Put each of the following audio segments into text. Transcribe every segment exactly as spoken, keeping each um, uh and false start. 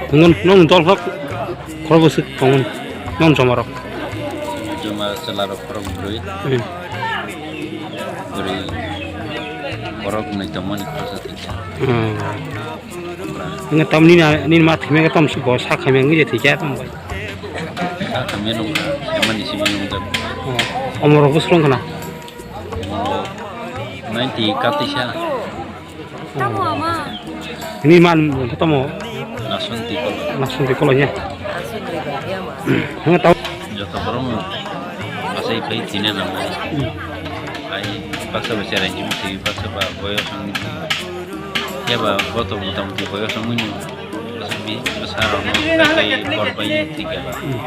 Nung, nung dol hok, khorok bwswk tongo, nung joma rok. Joma chwla rok khorok bwrwi. Hmm. Bwrwi khorok nwi tongmani khoroksa thwikha. Hmm. Nung tam nini, nini ma thwimani tam su bo sa khaimani je thwikha tam bai. Sa khaimani nung, emani simi nung tam. Oh, omor rok bwswk wng khna? Ninety katisa. Tamo ama. Ini man tamo. Nasun tikolo. Nasun tikolo nya. Hang tau. Joto borok no asai phai thina nang. Hmm. Ai baksa ba cherai ni muti baksa ba boyos wng ni. Ya ba boto mota muti boyos wng ni. Asai bi bwsa rok no kai kai bor bai ni thika. Hmm.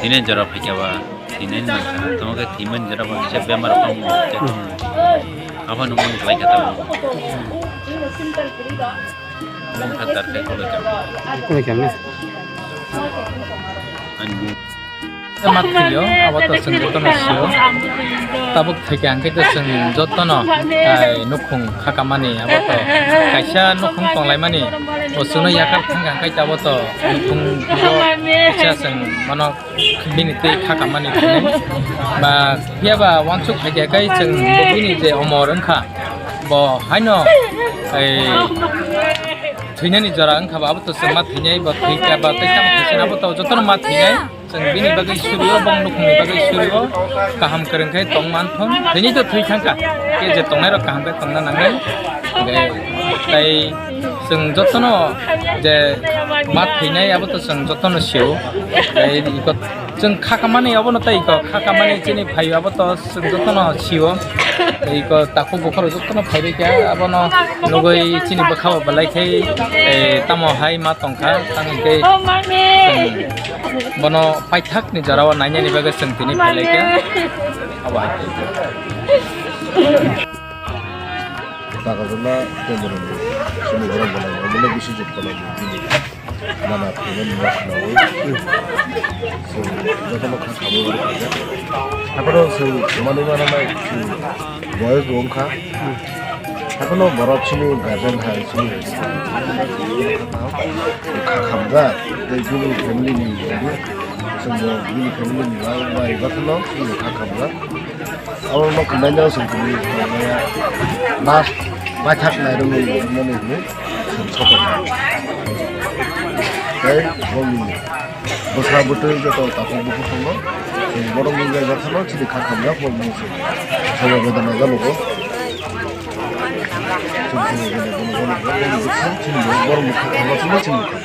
Thina jora phaika ba. Thwinani nangkha, tamo khe thwimani jora bo kisa bemar tongo. Hmm. Abono mung khlai kha tamo. Mung kha tar khe kolo jam. Kolo jam na. Ani mung. Ma thwiyo, abo to chwng jotono sio. Tabuk thwikha hwnkhe to chwng jotono, ai, nukhung khakamani, abo to kaisa nukhung tonglaimani. Bo chwngno yakar thangkha hwnkhe abo to nukhung bo kisa chwng mano. Bini twi kha kamani thwinai. Ba phiya ba uansuk phaikha kai chwng bo bini je omor wngkha. Bo haino ei thwinani jora wngkha ba abo to chwng ma thwinai bo thwikha ba tei tamo thwikha abo to jotono ma thwinai. Chwng bini bagwi surio bong nukhungni bagwi surio kaham kwrwng khe tong man thung. Thwinai to thwi thangkha. Khe je tongnai rok kaham khe tongna nangnai. Tei chwng jotono je ma thwinai abo to chwng jotono sio. Tei iko chwng kha kamani abono tei iko kha kamani chini phaio abo to chwng jotono sio. Tei iko takhuk bukhuk jotono phaibai khe abono nugui chini bwkhao belai khe, eh, tamo hai ma tongkha tamo khe chwng bono paithakni jorao nainani bagwi chwng tini phailaikha. Abo hai khe. Takajwkma tei borokni chini borok belai omo le bisi jotto laio bini nana thwimani ma khwnaui. Chwng jotono kha khamwi borok khaijak. Haphano chwng manwi mano nai chwng boyos bo wngkha. Haphano borok chini guardian hai chini kha khamjak tei bini family ni chwngbo bini family ni bai bakhano chwngbo kha khamjak. Abo no khwnai no chwng tini last paithak nai rwngwi rwmani hwnwi chwng sopai. Tei bongni bwsa bwtwi joto takhuk bukhuk tongo. Chwng borok ni jai bakhano chini kha khamjak bo mung se. Sobo bedana jalo bo. Chwng sobo bedana jalo bo. Bongni bwsa chini borok mukha khamjak chini mukha.